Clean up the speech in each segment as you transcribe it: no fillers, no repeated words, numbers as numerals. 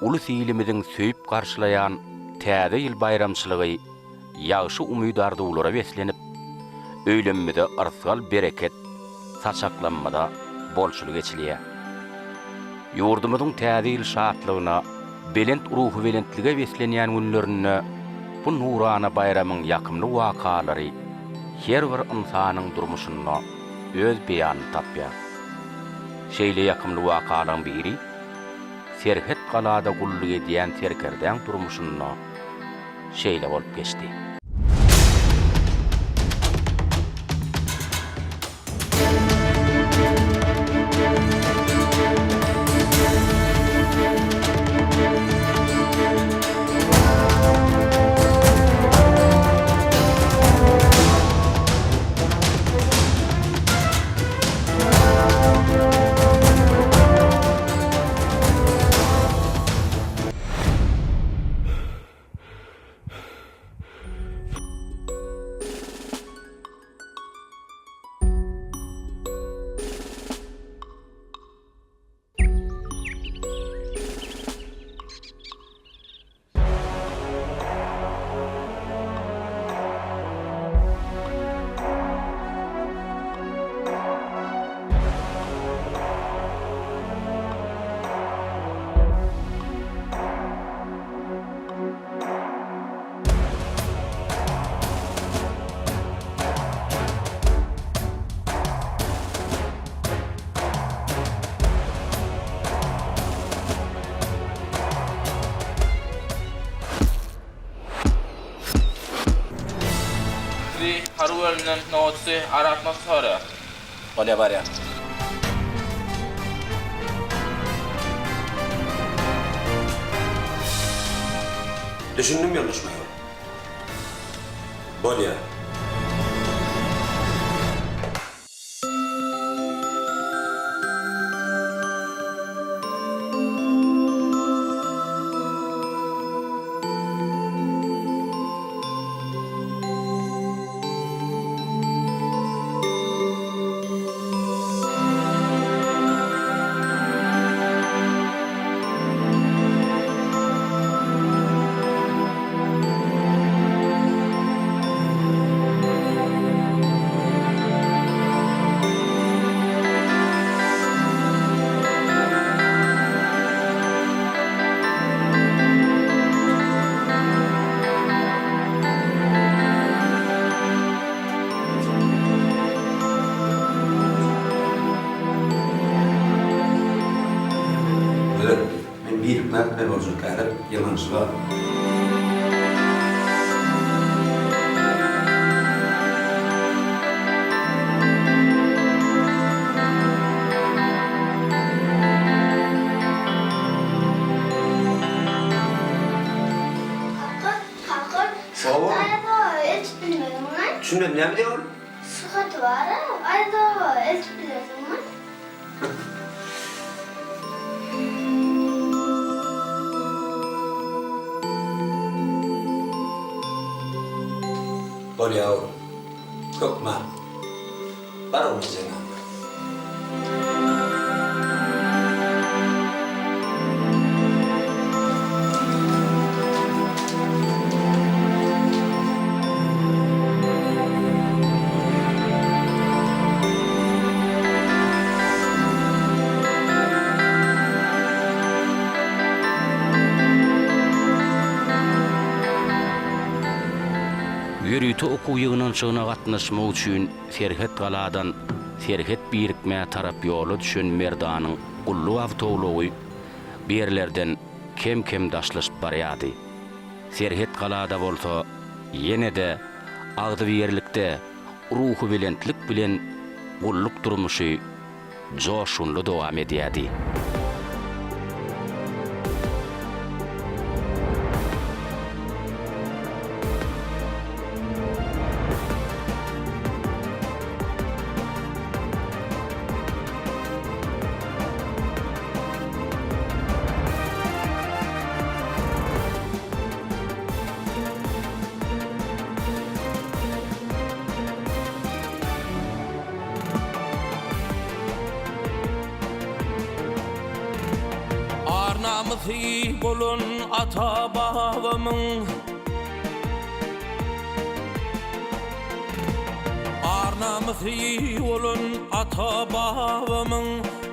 Ulus-ilimiziň söýüp garşylaýan Täze ýyl baýramçylygy ýagşy umyt-arzuwlara beslenip, öýlemmize yrsgal-bereket, saçaklanmyza bolçulyk eçilýär. Ýurdumyzyň Täze ýyl şatlygyna, belent ruhubelentlige beslenýän günlerinde bu nurana baýramyň ýakymly wakalary her bir ynsanyň durmuşynda öz beýanyny tapýar. Şeýle ýakymly wakalaryň biri serhet galada gulluk edýän serkerdäň durmuşynda şeýle bolup geçdi. Sizi harby bölümden nobatçy Arap Nasr soraýar. Bolýa barýan. Düşündim ýoldaş maýor. Bolýa. Gözel, men birikmä men boljak häzir ýygnanyşyga. Kaka, kaka, şu aýaga eltip bilmediňmi? Düşünmedim, näme diýýär ol? Şu haty bar-a, aýaga eltip bilersiňmi? Bolýa oglum. Hökman. Bar oglum ejeň ýanyna. Ýörite okuw ýygnanyşygyna gatnaşmak üçin serhet galadan serhet birikmä tarap ýola düşen Merdanyň gulluk awtoulagy bu ýerlerden kem-kem daşlaşyp barýardy. Serhet galada bolsa ýene-de agzybirlikde, ruhubelentlik bilen gulluk durmuşy joşgunly dowam edýärdi. Ar-namysy bolan ata-babamyň. Ar-namysy bolan ata-babamyň.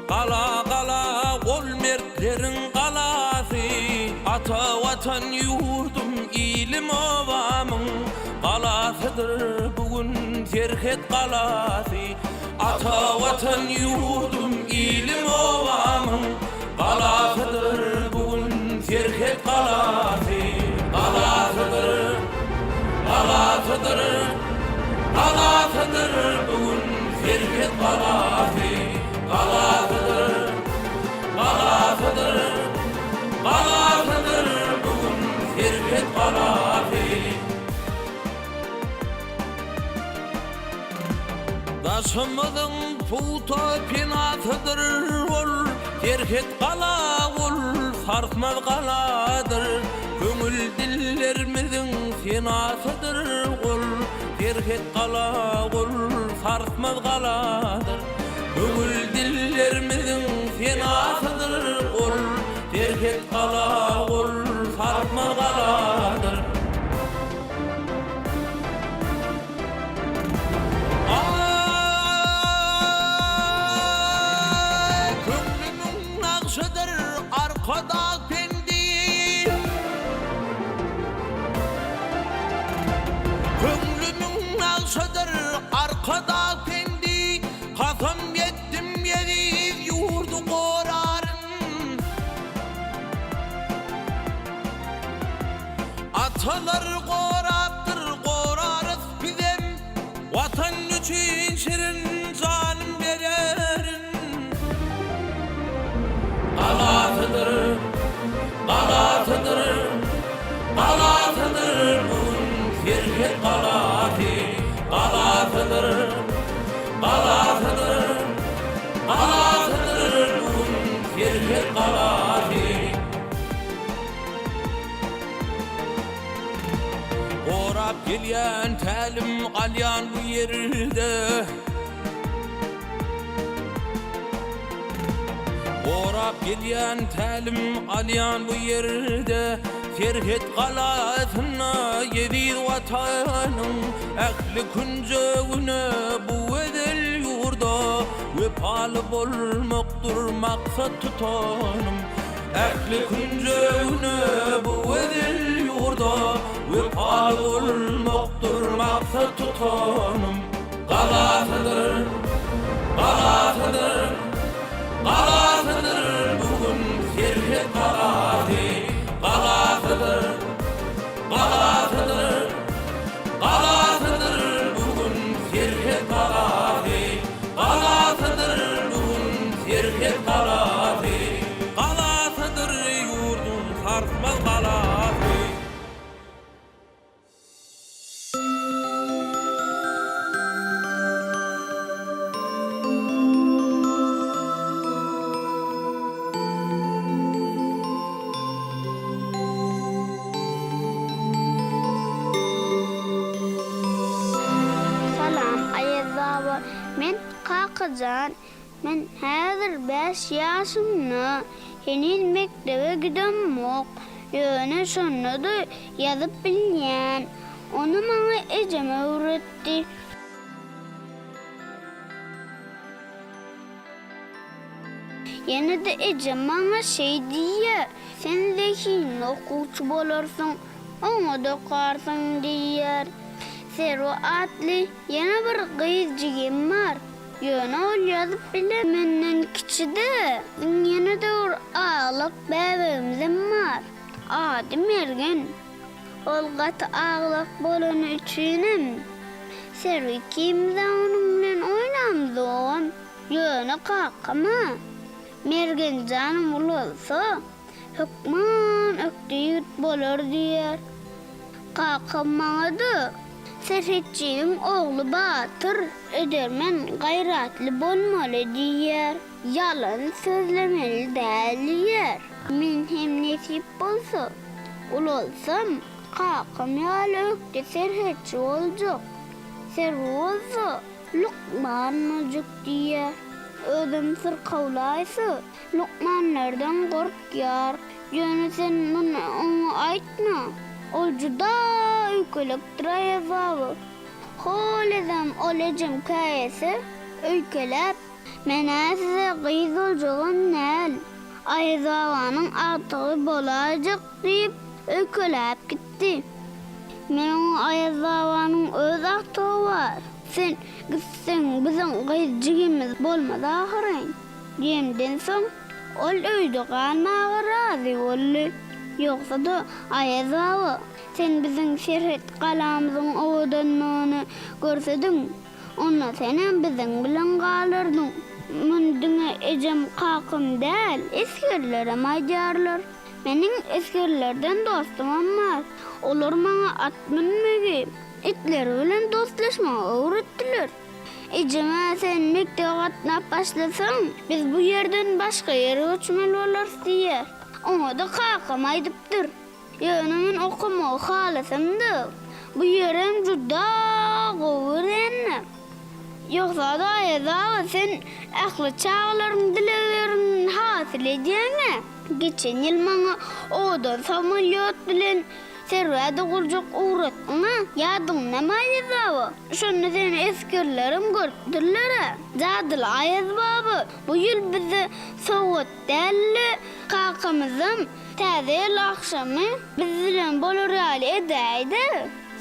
Gala, gala, ol mertleriň galasy. Ata Watan ýurdum, ilim, obamyň. Galasydyr bu gün serhet galasy. Ata Watan ýurdum, ilim, obamyň. Galasydyr bu gün serhet galasy, Galasydyr, galasydyr, Galasydyr bu gün serhet galasy, Galasydyr, galasydyr, Galasydyr bu gün serhet galasy. Daşymyzyň pugta penasydyr ol, Serhet gala ol, sarsmaz galadyr. Köňül dillerimiziň senasydyr ol, Serhet gala ol, sarsmaz galadyr. Köňül dillerimiziň senasydyr ol, Serhet gala ol, sarsmaz galadyr. Aý, köňlümiň nagşydyr Arkadag pendi. Köňlümiň nagşydyr Arkadag pendi. Kasam etdim eziz ýurdy goraryn. Atalar gorapdyr, gorarys bizem, Watan üçin şirin janym bererin. Galasydyr, galasydyr, galasydyr bu gün serhet galasy. Galasydyr, galasydyr, galasydyr bu gün serhet galasy. Gorap gelýän tälim alýan bu ýerde. Gorap gelýän tälim alýan bu ýerde. Serhet galasynda eziz Watanyň ähli künjegine bu gözel ýurda wepaly bolmakdyr maksat tutanym. Ähli künjegine bu gözel ýurda Wepaly bolmakdyr maksat tutanym. Galasydyr, galasydyr, galasydyr bu gün serhet galasy. Galasydyr, galasydyr, galasydyr bu gün serhet galasy. Galasydyr bu gün serhet galasy. Galasydyr ýurduň sarsmaz galasy. Salam, Aýaz baba. Men Kakajan. Men häzir bäş ýaşymda. Heniz mekdebe gidemok. Ýöne şonda-da ýazyp bilýän. Ony maňa ejem öwretdi. Ýene-de ejem maňa şeý diýýär, Sen zehinli okuwçy bolarsyň, oňat okarsyň diýýär. Serwi atly ýene bir gyz jigim bar. Ýöne ol ýazyp bilen menden kiçi-de. Biziň ýene-de bir aglak bäbegimizem bar. Ady Mergen. Ol gaty aglak bolany üçinem, Serwi ikimiz-ä onuň bilen oýnamyzogam. Ýöne kakam-a, Mergen janym ulalsa, hökman ökde ýigit bolar diýýär. Kakam maňa-da, Serhetçiniň ogly batyr, edermen, gaýratly bolmaly diýýär. Ýalan sözlemeli däl diýýär. Men hem nesip bolsa, ulalsam, kakam ýaly ökde serhetçi boljak. Serwi bolsa, lukman boljak diýýär. Özem syrkawlaýsa, lukmanlardan gorkýar. Ýöne sen muny oňa aýtma. Ol juda öýkelekdir Aýaz baba. Hol ejem ol ejem käýese, öýkeläp, Men-ä size gyz boljagam däl, Aýaz babanyň agtygy bolaýjak diýip, öýkeläp gitdi. Men oňa Aýaz babanyň öz agtygy bar, sen gitseň biziň gyz jigimiz bolmaz ahyryn diýemden soň, ol öýde galmaga razy boldy. Ýogsa-da, Aýaz baba, sen biziň serhet galamyzyň owadanlygyny görsediň, onda senem biziň bilen galardyň. Muny diňe ejem-kakam däl, esgerlerem aýdýarlar. Meniň esgerlerden dostumam bar. Olar maňa at münmegi, itler bilen dostlaşmagy öwretdiler. Ejem-ä sen mekdebe gatnap başlasaň, biz bu ýerden başga ýere göçmeli bolarys diýýär. Oňa-da kakam aýdypdyr. Ýöne men okamagy halasam-da, bu ýerem juda gowy görýän-dä. Ýogsa-da Aýaz aga sen ähli çagalaryň dileglerini hasyl edýäň-ä. Geçen ýyl maňa owadan samolýot bilen Serwä-de gurjak ugratdyň-a, ýadyňdamy Aýaz baba? Şonda seni esgerlerem görüpdirler-ä. Jadyly Aýaz baba bu ýyl bize sowgat däl-de, kakamyzam Täze ýyl agşamy biz bilen bolar ýaly edäý-de,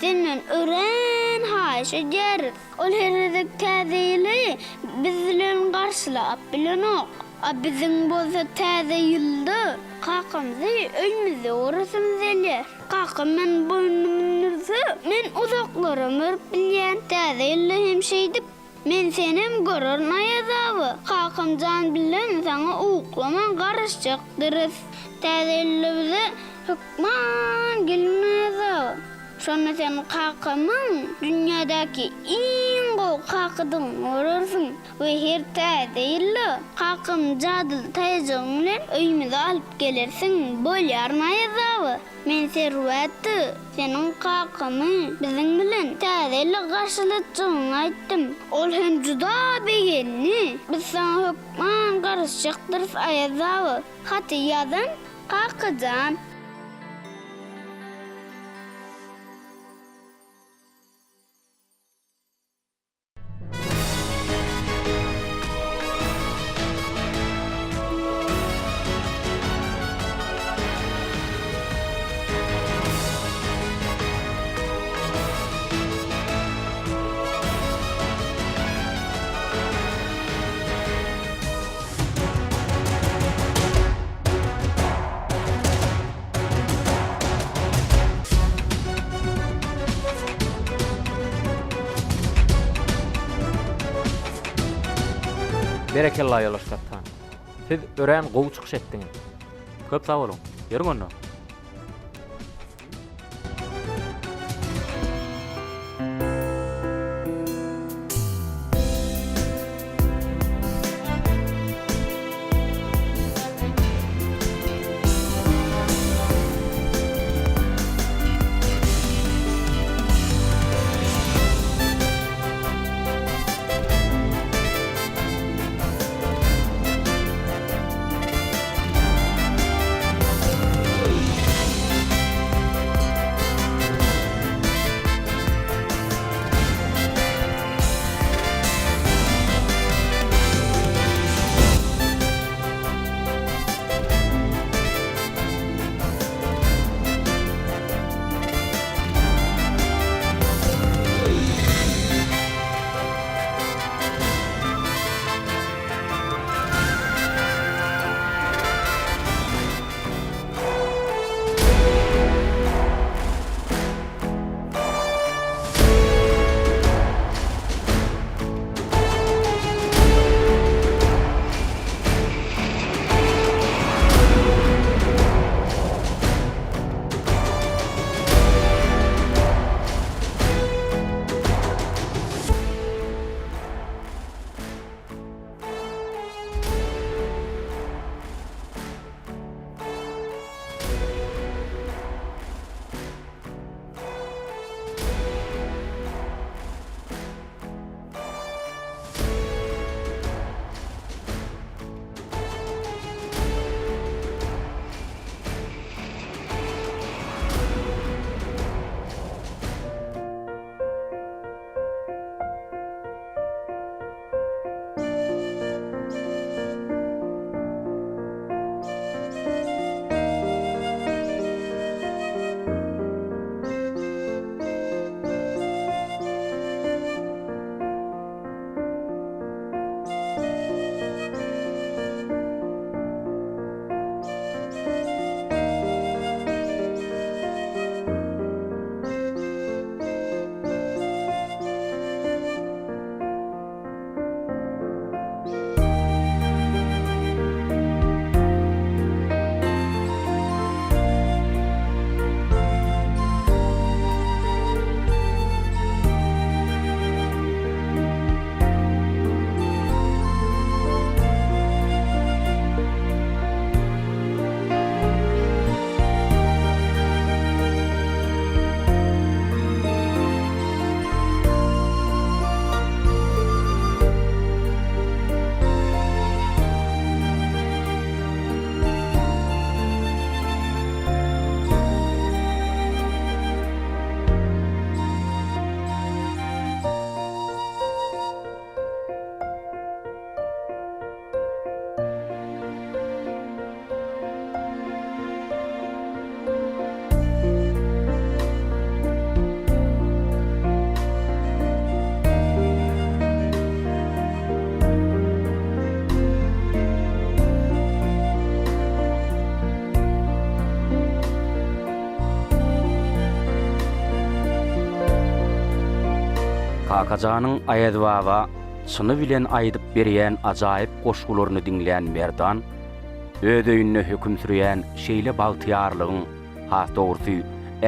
senden örän haýyş edýäris. Ol her gezek Täze ýyly biz bilen garşylap bilenok. A biziň bolsa Täze ýylda kakamyzy öýümizde göresimiz gelýär. Kakam meni boýnuna mündürse, men uzaklaram görüp bilýän. Täze ýylda hem şeýdip Men senem görerin Aýaz aba. Kakam jan bilen saňa uklaman garaşjakdyrys. Täze ýylda bize hökman gelgin Aýaz aba. Şonda sen kakamyň dünýädäki iň gowy kakadygyny görersiň we her täze ýylda kakamy jadyly taýajygyň bilen öýümize alyp gelersiň. Bolýarmy Aýaz aba? Men Serwetde seniň kakamy biziň bilen Täze ýyly garşylatjagyňy aýtdym. Ol hem juda begendi. Biz saňa hökman garaşjakdyrys, Aýaz baba. Haty ýazan Kakajan. Berekella ýoldaş kapitan. Siz örän gowy çykyş etdiňiz. Köp sag boluň. Ýörüň onda. Kakajanyň Aýazbaba çyny bilen aýdyp berýän ajaýyp goşgularyny diňlän Merdan öz öýünde höküm sürýän şeýle bagtyýarlygyň, has dogrusy,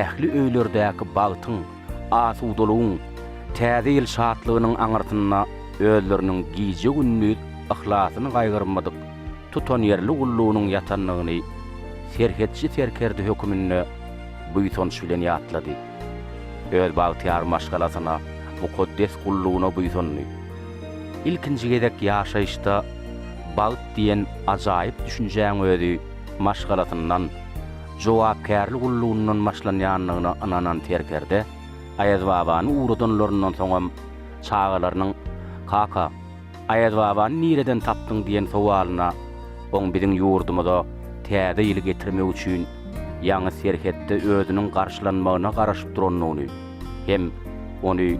ähli öýlerdäki bagtyň, asudalygyň, Täze ýyl şatlygynyň aňyrsynda özleriniň gije-gündiz yhlasyny gaýgyrmadyk tutanýerli gullugynyň ýatandygyny serhetçi serkerde höküminde buýsanç bilen ýatlady. Öz bagtyýar maşgalasyna, mukaddes gullugyna buýsandy. Ilkinji gezek ýaşaýyşda bagt diýen ajaýyp düşünjäň özi maşgalasyndan, jogapkärli gullugyndan başlanýandygyna ynanan serkerde Aýazbabany ugradanlaryndan soňam çagalarynyň Kaka, Aýazbabany nireden tapdyň diýen sowalyna oň biziň ýurdumyza Täze ýyly getirmek üçin ýaňy serhetde özüniň garşylanmagyna garaşyp durandygyny hem ony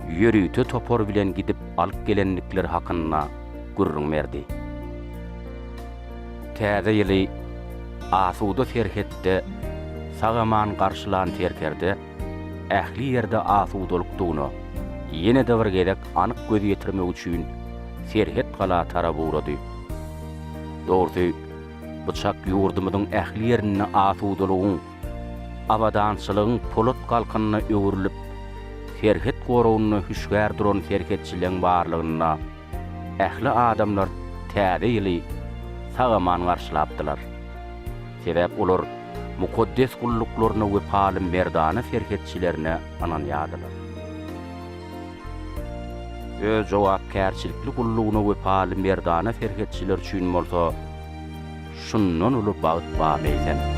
ýörite topar bilen gidip alyp gelendikleri hakynda gürrüň berdi. Täze ýyly asuda serhetde sag-aman garşylan serkerde ähli ýerde asudalykdygyna ýene-de bir gezek anyk göz ýetirmek üçin serhet gala tarap ugrady. Dogrusy, bu çak ýurdumyzyň ähli ýerinde asudalygyň, abadançylygyň polat galkanyna öwrülip, serhet goragynda hüşgär duran serhetçileň barlygynda ähli adamlar Täze ýyly sag-aman garşylapdylar. Sebäp olar mukaddes gulluklaryna wepaly merdana serhetçilerine ynanýardylar. Öz jogapkärçilikli gullugyna wepaly merdana serhetçiler üçin bolsa şundan uly bagt barmy eýsem?